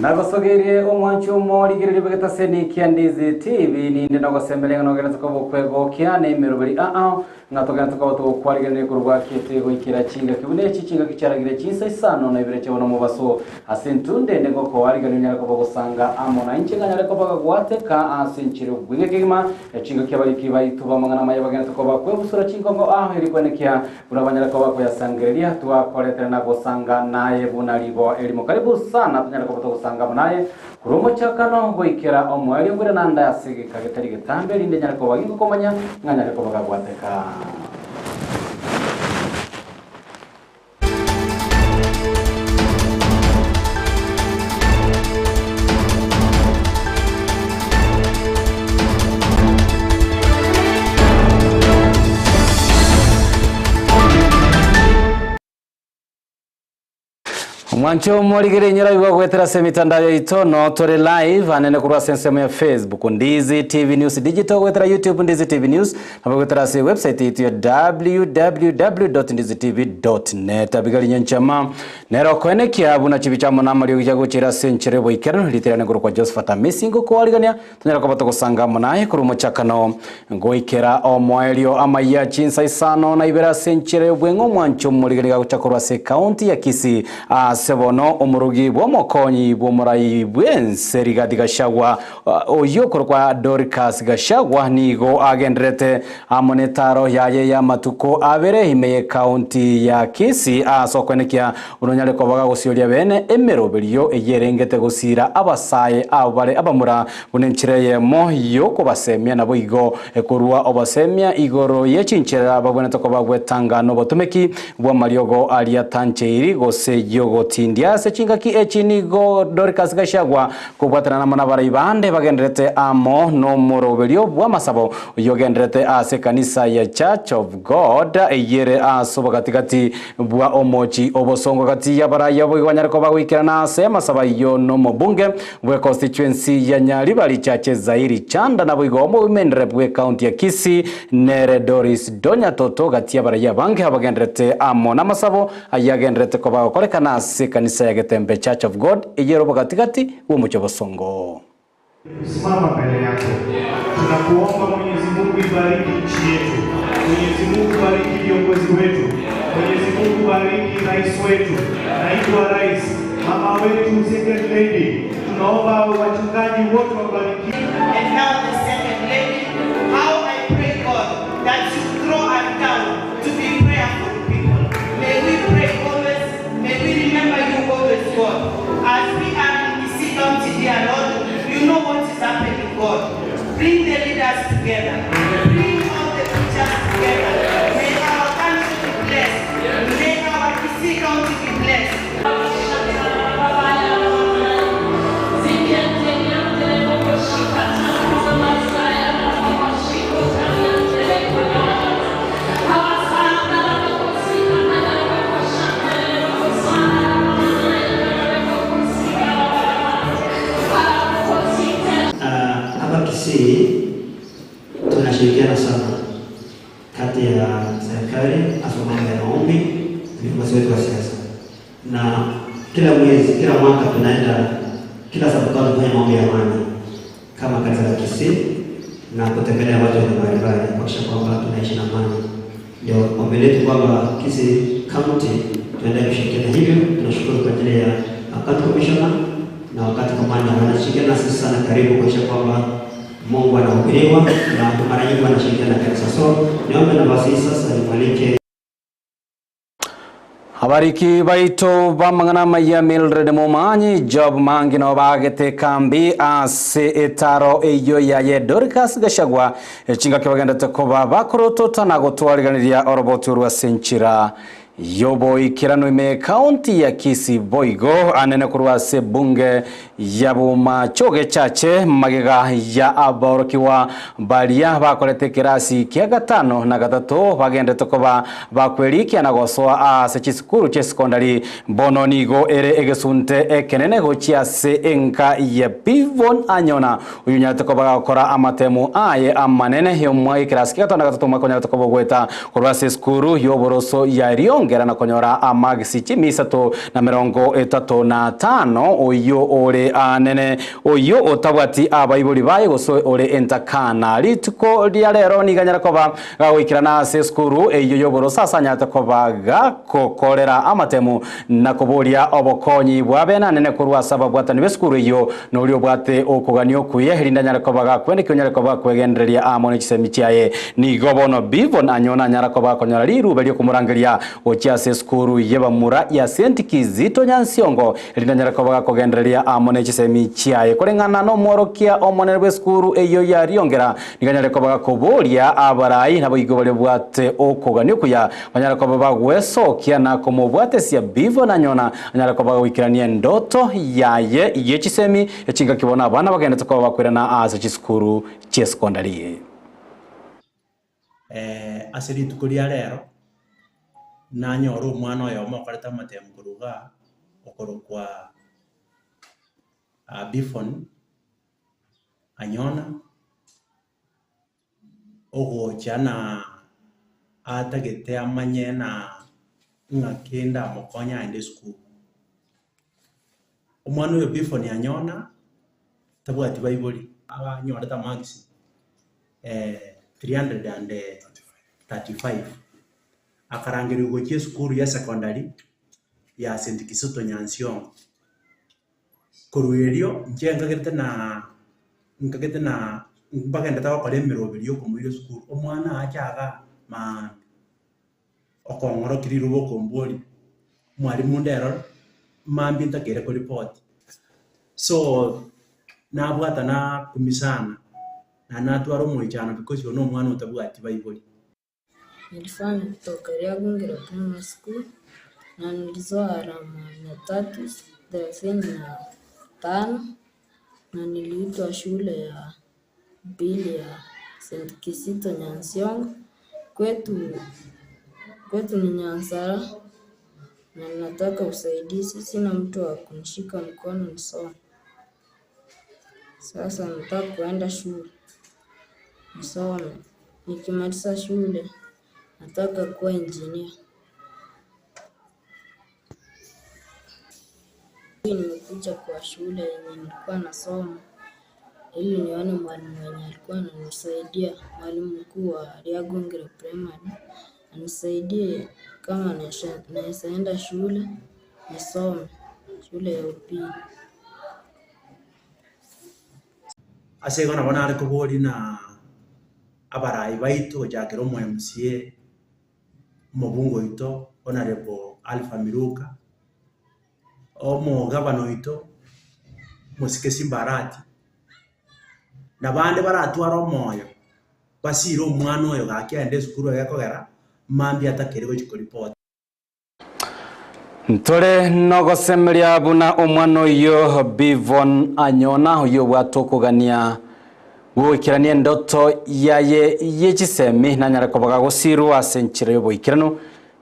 Nagosogerie omwancho morigiriri begetaseni kia Ndizi TV ninde nogosemerenga nogereza ko bokwegokia ne emeroberi a ngatogena tukaba tukwariganire kurwa kete goikira chinga kibune chinga kicharagire chinsa isano na ibire cyo no mubaso asentunde ndego ko wariganire nyarako bogosanga amona inchinga nyarako bagwateka asenchiro gwinge kigima chinga kyabariki bayituba mangana maye bagena tukoba kwebusura chingongo aho iri kwenekia burabanyarako bakoyasangereria twakoretera na gosanga naye bunarigo elimo karibu sana tunyarako botosanga naye kurumo chakano goikera omwali ngure nanda yasigika getari getambe rinde nyarako bagingo komanya nganyarako bagwateka. Mwancho morigere nyera igwa gwetera se mitandao ya itono tore live anene kurwa sensemo ya Facebook Ndizi TV News Digital gwetera YouTube Ndizi TV News na gwetera se website yetu ya www.ndizitv.net abigali nyanchama nero kwene kiabu na chibichamo na mali yogijago chira senchere boikerano literane guru kwa Josephat Misingo kwaligania tunyara kwa batoko naye kurumo chakano ngoikera omwaelio amaya chinsa isano na ibera senchere bwengo mwancho morigere gachakorwa se county ya Kisii sebono omurugi bw'omukonyi bw'omurayi bwense Rigathi Gachagua oyo kwa Dorcas Gachagua nigo agenderete amonetaro yaye ya matuko abere imeye county ya Kisii asokwenekia unonyale ko baga gusioria bene emeroberio eyerengete gusira abasaye abare abamura bunenchireye mo yoko basemia nabo igo ekorwa obasemia igoro yechinchera babone toko bagwetanga no botumeki bwa mariogo alia tancheiri gose yogo tindia se chingaki echinigo Dorcas Gachagua kubwatana na manabara ibande bagenderete amo no moroberio bwa masabo yogenderete ase kanisa ya Church of God eyere aso bagatigati bwa omochi obosongo kati ya baraya bwanyarako bagwikirana ase masaba yo no mobunge bwe constituency ya Nyaribari Chache Zairi Chanda na bwigo women rep bwe county ya Kisii Nere Doris Donya Toto gati ya baraya bange abagenderete amo na masabo ayagenderete ko bagokorekana ase kanisa ya Getembe Church of God eyero bagatigati bw'omucho bosongo. Simama mbele yako. Tunakuomba Mwenyezi Mungu ibariki nchi yetu. Mwenyezi Mungu bariki viongozi wetu. Mwenyezi Mungu bariki rais wetu, naibu wa rais, mama wetu second lady. Tunaomba wachungaji wote wabariki. And now the second lady, how I pray God that you throw us down to be prayerful people. May we pray always. May we remember you always, God. As we are in Kisii County, dear Lord, you know what is happening, God. Bring the leaders together. Bring all the preachers together. May our country be blessed. May our Kisii County be blessed. Tunashirikiana sana kati ya serikali hasa mambo ya maombi, viongozi wetu wa siasa, na kila mwezi, kila mwaka tunaenda kila sabato kufanya maombi ya amani kama kanisa la Kisii na kutembelea watu mbalimbali kuhakikisha kwamba tunaishi na amani. Ndio ombi letu kwamba Kisii County tuendelee kushirikiana hivyo. Tunashukuru kwa ajili ya wakati commissioner na wakati commander wanashirikiana sisi sana karibu kuhakikisha kwamba Mungu anahubiriwa na mara nyingi wanashirikiana kanisa. So niombe nafasi sasa nimwalike Habariki baito bamangana maya Mildred Momanyi Job Mangi no bagete kambi ase etaro eyo yaye Dorcas Gachagua chinga kibagenda tekoba bakorotota na gotwariganiria orobotu rwa senchira yobo ikirano ime county ya Kisii boigo anene kurwa se bunge ya Bomachoge Chache magega ya aborokiwa baria bakorete kirasi kia gatano na gatatu bagende tokoba bakwerikia na gosoa ase chisukuru che secondary bono nigo ere egesunte ekenene gochia se enka ya Bivon Anyona uyu nyate koba gakora amatemu aye amanene yo mwa kirasi kia gatano na gatatu makonya tokoba gweta kurwa se sukuru yoboroso ya Riongo Riongera na konyora amagisi chimisatu na 35 oyo ore anene oyo otabwati abaibori baye gose ore entakana rituko ria rero niganyara koba gawikirana ase skuru eyo yoboro sasa nyata koba gakokorera amatemu na koboria obokonyi bwabe nanene kurwa sababu atani beskuru iyo nuri obwate okuganio kuye nyara koba gakwende kyonyara koba kwegendereria amone chisemi chiaye nigo bono Bivon Anyona nyara koba konyora rirube ryo kumurangeria gochia ase skuru yebamura ya St. Kizito Nyansiongo rinda nyara koba gakogendereria amone chisemi chiaye kurengana no mworokia omonere bwe skuru eyo ya Riongera niganyara koba gakoboria abarai nabo igo bari bwate okuganio kuya banyara koba bagwesokia na komobwate sia Bivon Anyona nyara koba gawikirania ndoto yaye yechisemi echinga kibona abana bagenda tukoba bakwirana ase chiskuru chesekondari. Asiri tukuria rero nanyoro omwana oyo omokorete amatemu kuruga okorokwa Bivon Anyona ogocha na atagete amanye na ng'akenda mokonya aende school. Omwana oyo Bivon Anyona tabwati baibori abanyorete amagisi 335 akarangirirwa gochia esukuru ya secondary ya St. Kizito Nyansiongo korwa erio inche nkagete na mbagendete gokora emeroberi ya okomoira esukuru omwana achaga maambi okong'orokire riroba okombori mwalimu ndero mambi ntakere koripoti so nabwata na kumisana na natwara omoichano because yo no omwana otabwati baibori. Nilifanya kutoka Riagungiro Primary School na nilizoa alama 335 na niliitwa shule ya pili ya St. Kizito Nyansiongo. Kwetu ni Nyansara na ninataka usaidizi, sina mtu wa kunishika mkono nisome. Sasa nataka kuenda shule nisome. Nikimaliza shule nataka kuwa engineer. Nimekuja kwa shule yenye nilikuwa nasoma ili nione mwalimu mwenye alikuwa ananisaidia, mwalimu mkuu wa Riagungiro Primary, anisaidie kama naweza enda shule nisome shule ya upili. Ase igo nabo nare kobori na abarai baito gochakera omo MCA omobungo oito Honorable Alpha Miruka omo gavana oito Mosike Simbarati na bande baratwara omoyo basire omwana oyo gaki aende esukuru egekogera mambi atakere gochi koripoti. Ntore nogosemeria buna omwana oyo Bivon Anyona oyo bwatokogania gwikirania ndoto yaye yechisemi nanyara kobaga gosirwa ase enchera y'oboikirano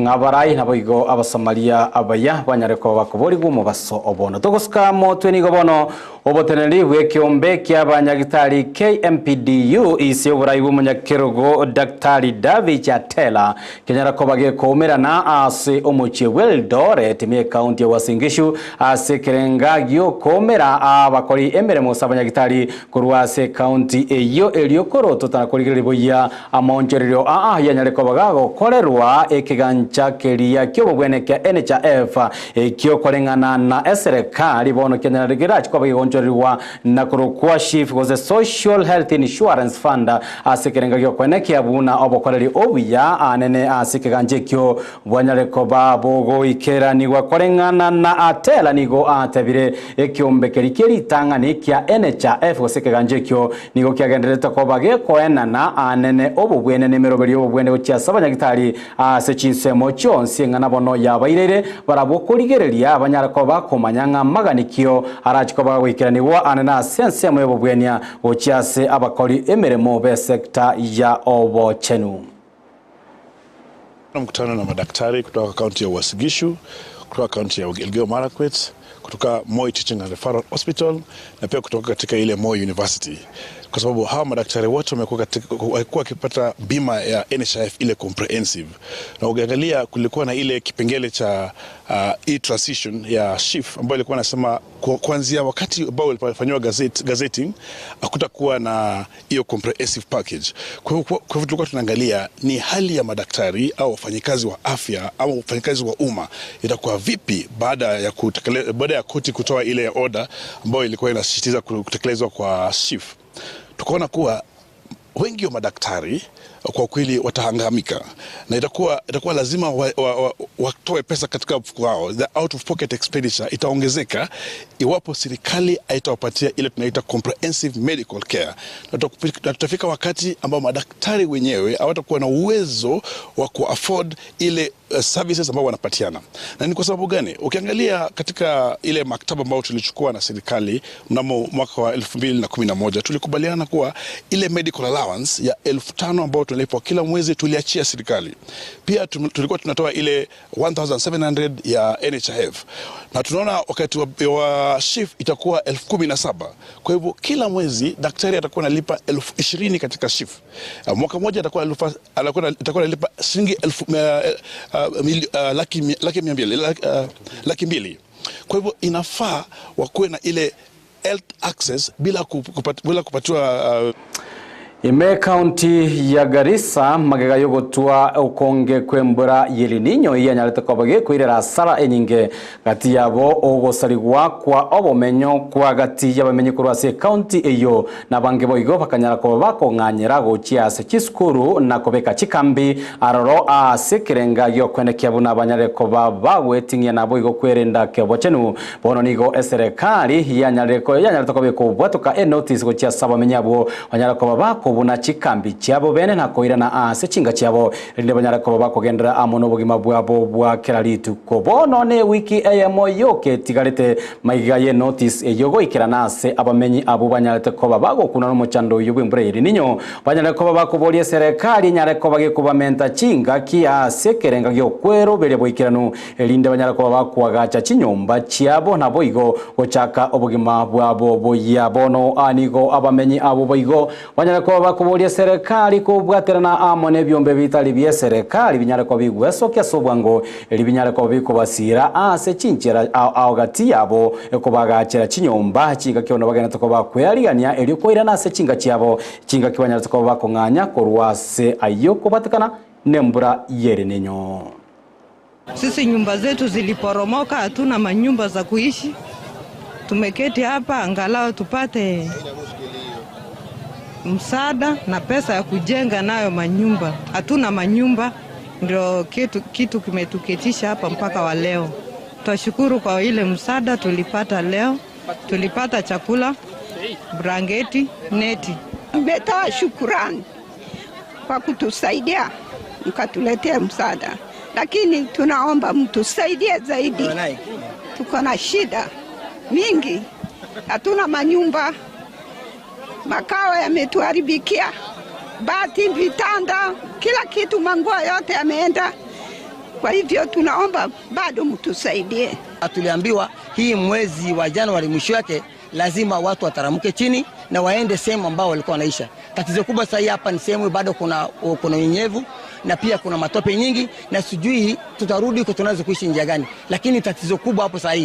ng'abarai nabo igo abasamaria abaya banyare koba koborigwa omobaso obono togosika motwe nigo bono oboteneri bw'ekiombe kia abanyagitari KMPDU isi oborai bw'omonyakerogo Daktari David Chatela kenyara koba gekoumerana ase omochie Eldoret ime county ya Uasin Gishu ase kerenga giokoumera abakori emeremo ase abanyagitari korwa ase county eyo eriokoro totana boya amaonchererio aa yanyare koba gagokorerwa ekeganja keria kyobobwene kia NHIF ekio koreng'ana na eserikali bono kenyarigera chikoba gigonchorerwa na korokwa SHIF gose Social Health Insurance Fund ase kerenga giokwenekia buna obokoreri obuya anene ase keganja ekio bwanyare koba bogoikeranigwa koreng'ana na atela nigo atebire ekiombe keri keritang'ani kia NHIF gose keganja ekio nigo kiagenderete koba gekoenana anene obobwene nemeroberi obobwene gochia ase abanyagitari ase chinsemo chionsi ng'ana bono yabairere barabokorigereria abanyara koba komanya maganikio arachikoba goikeranigwa anene ase ensemo y'obobwenia gochia ase abakori emeremo be sekta ya obochenu. Mkutano na madaktari kutoka kaunti ya Uasin Gishu, kutoka kaunti ya Elgeyo Marakwet, kutoka Moi Teaching and Referral Hospital na pia kutoka katika ile Moi University. kwa sababu hawa madaktari wote wamekuwa wakipata bima ya NHIF ile comprehensive, na ukiangalia kulikuwa na ile kipengele cha e-transition ya SHIF ambayo ilikuwa nasema kuanzia wakati ambao ulifanywa gazetting hakutakuwa na hiyo comprehensive package. Kwa hivyo tulikuwa tunaangalia ni hali ya madaktari au wafanyikazi wa afya au wafanyikazi wa umma itakuwa vipi baada ya koti kutoa ile order ambayo ilikuwa inasisitiza kutekelezwa kwa SHIF. Tukaona kuwa wengi wa madaktari kwa kweli watahangamika na itakuwa lazima watoe pesa katika mfuko wao. The out of pocket expenditure itaongezeka iwapo serikali haitawapatia ile tunaita comprehensive medical care. Na tutafika wakati ambao madaktari wenyewe hawatakuwa na uwezo wa kuafford ile services ambao wanapatiana. Na ni kwa sababu gani? Ukiangalia katika ile maktaba ambayo tulichukua na serikali mnamo mwaka wa 2011, tulikubaliana kuwa ile medical allowance ya 5,000 ambayo tunalipwa kila mwezi tuliachia serikali. Pia tulikuwa tunatoa ile 1,700 ya NHIF. Na tunaona wakati wa SHIF itakuwa 17,000. Kwa hivyo kila mwezi daktari atakuwa analipa 20,000 katika SHIF. Mwaka mmoja atakuwa analipa shilingi 200,000. Kwa hivyo inafaa wakuwe na ile health access bila kupatiwa. Ime kaunti ya Garissa magega yogotua ukonge kwembura El Nino iyanyarete kobage kwirera sara enyinge gati yabo ogosarigwa kwa obomenyo kwa gati yabamenyi kurwa se kaunti eyo na bange boigo bakanyara ko bakong'anyera gochia ase chisukuru na kobeka chikambi aroro ase kirenga gyokwenekia buna banyare ko bagwetingia nabo igo kwerenda kebochenu bono nigo eserikali yanyarete kobe kobwatoka e notice gochia sabamenyi abo banyara ko bako buna chikambi chiabo bene na koirana ase chinga chiabo rinde banyara ko bakogendera amo nobugima bwabo bwa kera rituko bono ne wiki eyemo yoke tigarete maiga ye notice eyogo ikirana ase abamenyi abo banyarete ko bagokuna nomuchando uyu bw'embura El Nino banyara ko bakoborie serikali nyare ko bagekubamenta chinga kia sekerenga gyokwero bere boikiranu rinde banyara ko bakwagacha chinyomba chiabo nabo igo gochaka obugima bwabo boya bono anigo abamenyi abo boigo banyara ko bakoboria serikali kubwaterana amo nebyombe bitali bya serikali binyara ko bigwesokia sobwango eri binyara ko bikobasira ase chinchera agati yabo ekobagachera chinyomba chinga kyono bagenda to bakweyarigania eri koirana ase chinga chiabo chinga kibanyara to bakong'anya korwase ayo kobatikana nembura El Nino. Sisi nyumba zetu ziliporomoka, hatuna manyumba za kuishi. Tumeketi hapa angalau tupate msaada na pesa ya kujenga nayo manyumba. Hatuna manyumba, ndio kitu kimetuketisha hapa mpaka wa leo. Twashukuru kwa ile msaada tulipata leo. Tulipata chakula, brangeti, neti. Nimetoa shukrani kwa kutusaidia mkatuletea msaada, lakini tunaomba mtusaidie zaidi. Tuko na shida mingi, hatuna manyumba, makao yametuharibikia, bati, vitanda, kila kitu, manguo yote yameenda. Kwa hivyo tunaomba bado mtusaidie. Tuliambiwa hii mwezi wa Januari mwisho yake lazima watu wataramuke chini na waende sehemu ambao walikuwa wanaisha. Tatizo kubwa sasa hapa ni sehemu bado kuna unyevu na pia kuna matope nyingi, na sijui tutarudi huko tunaweza kuishi njia gani. Lakini tatizo kubwa hapo sasa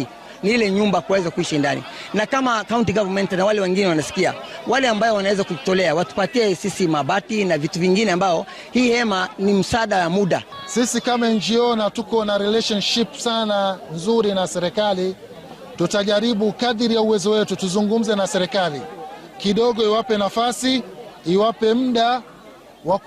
ni ile nyumba kuweza kuishi ndani. Na kama county government na wale wengine wanasikia, wale ambao wanaweza kutolea watupatie sisi mabati na vitu vingine ambao hii hema ni msaada wa muda. Sisi kama NGO na tuko na relationship sana nzuri na serikali, tutajaribu kadiri ya uwezo wetu tuzungumze na serikali kidogo, iwape nafasi, iwape muda wa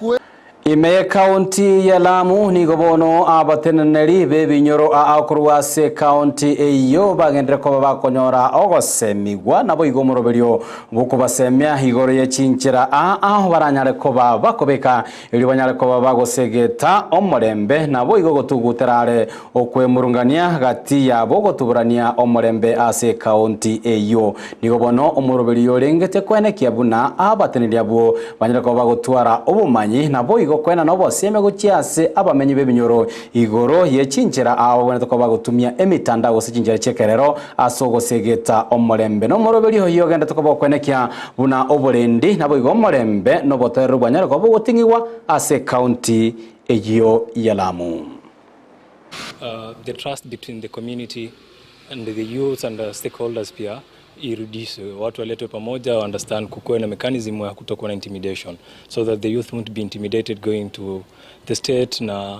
Ime kaunti ya Lamu nigo bono abateneneri bebinyoro akorwase kaunti eyo bagendere ko bakonyora ogosemigwa nabo igo moroberio bukubasemia igoro ye chinchera aho baranyare ko bakobeka eri banyare ko bagosegeta omorembe nabo igo gotuguterare okwemurungania gati yabo gotuburania omorembe ase kaunti eyo nigo bono omoroberio rengete kwenekia buna abateneri abo banyare ko bagotwara obumanyi nabo igo boigo kwena nobo sieme gochia ase abamenyi b'ebinyoro igoro yechinchera abo bwene tokoba gotumia emitandao gose chinchera chiekerero ase ogosegeta omorembe nomoroberi oyo genda tokoba kwenekia buna oborendi nabo igo omorembe noboterero bwa nyaroko bogoting'iwa ase county eyo ya Lamu. The trust between the community and the youth and the stakeholders pia irudishwe, watu waletwe pamoja, understand kukuwe na mechanism ya kutokuwa na intimidation so that the youth won't be intimidated going to the state, na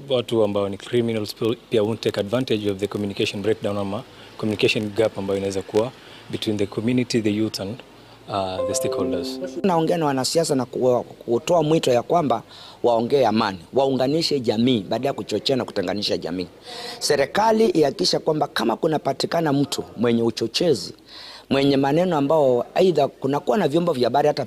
watu ambao ni criminals pia won't take advantage of the communication breakdown ama communication gap ambayo inaweza kuwa between the community, the youth and the stakeholders. Naongea na wanasiasa na kutoa mwito ya kwamba waongee amani, waunganishe jamii baada ya kuchochea na kutenganisha jamii. Serikali ihakikisha kwamba kama kunapatikana mtu mwenye uchochezi, mwenye maneno ambao aidha kunakuwa na vyombo vya habari hata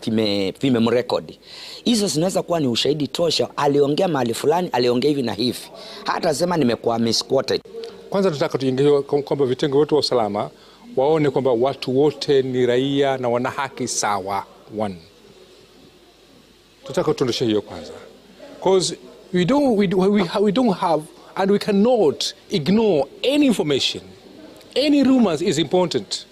vimemrekodi, hizo zinaweza kuwa ni ushahidi tosha, aliongea mahali fulani, aliongea hivi na hivi, hata sema nimekuwa misquoted. Kwanza tunataka tujenge kwamba vitengo vyetu wa usalama waone kwamba watu wote ni raia na wana haki sawa. One, tutaka tuondoshe hiyo kwanza, because we don't have and we cannot ignore any information, any rumors is important.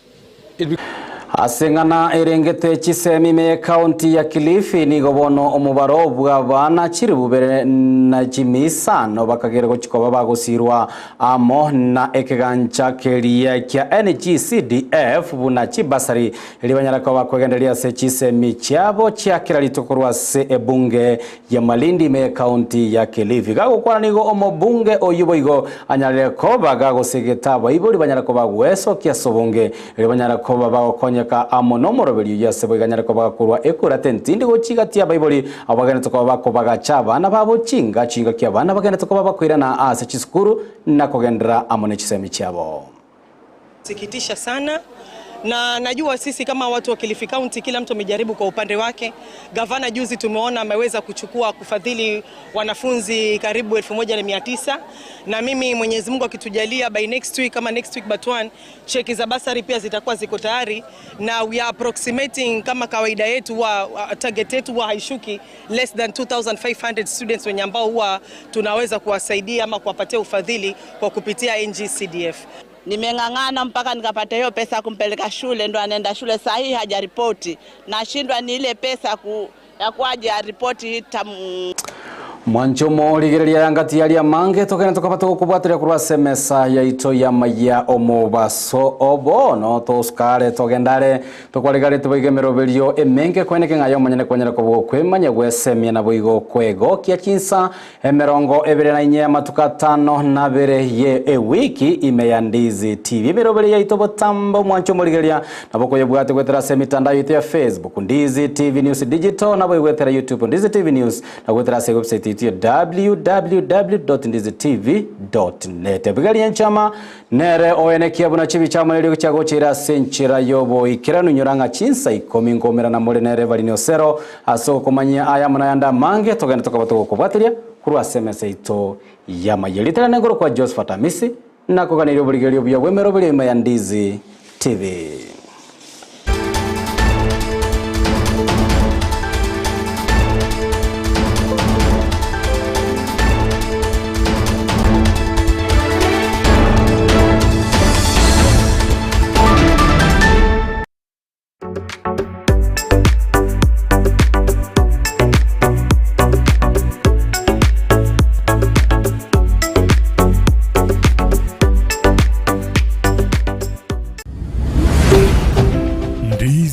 Asengana erengete chisemi me county ya Kilifi nigo bono omubaro bwa bana chiri bubere na chimisano bakagere gochikoba bagosirwa amo na ekegancha keria kya NGCDF buna chibasari libanyara kwa bakwegendelia se chisemi chabo chia kila litokorwa se ebunge ya Malindi me county ya Kilifi gagokwana nigo omobunge oyubo igo anyarire ko bagagosegeta ibo libanyara ko bagweso kya sobunge libanyara ko bagokonya ka amo nomoroberi yase boiganyara ko bagakurwa ekura tentindi gochigatia baibori abagana tokoba bakobaga abana babo chinga chinga kia abana bagana tokoba bakwirana ase chisukuru na kogendera amo nechisemi chabo. Sikitisha sana, na najua sisi kama watu wa Kilifi County kila mtu amejaribu kwa upande wake. Gavana juzi tumeona ameweza kuchukua kufadhili wanafunzi karibu 1900, na mimi Mwenyezi Mungu akitujalia by next week kama next week but one, cheki za basari pia zitakuwa ziko tayari, na we are approximating kama kawaida yetu wa target yetu wa haishuki less than 2500 students wenye ambao huwa tunaweza kuwasaidia ama kuwapatia ufadhili kwa kupitia NGCDF. Nimeng'ang'ana mpaka nikapata hiyo pesa kumpeleka shule, ndo anaenda shule saa hii hajaripoti. Nashindwa ni ile pesa ya kuaje aripoti tamu. Mwanchomo ligereria yangati yali mange tokena tokapata okubwatira kurwa semesa yaito ya maya omobaso obono toskare togendare tokwaligare tubigemero belio emenge kweneke ngayo manyene kwanyera ko kwemanya gwesemia na boigo kwego kia chinsa emerongo ebere na inye matuka tano na bere ye ewiki ime ya Ndizi TV merobeli yaito botambo mwanchomo ligereria naboko yebwate gwetera semitandao yetu ya Facebook Ndizi TV News Digital nabo gwetera YouTube Ndizi TV News na gwetera se website www.ndizitv.net. Bigali nchama nere oenekia buna chibi chama elio chagochira senchira yobo ikiranu nyoranga chinsa ikomi ngomera na mole nere valinio sero aso komanya aya munayanda mange togenda tokabatoko kubwatiria kurwa SMS ito ya mayelitera nengoro kwa Josephat Amisi nako kanilio buligelio bya bwemero bili ya Ndizi TV.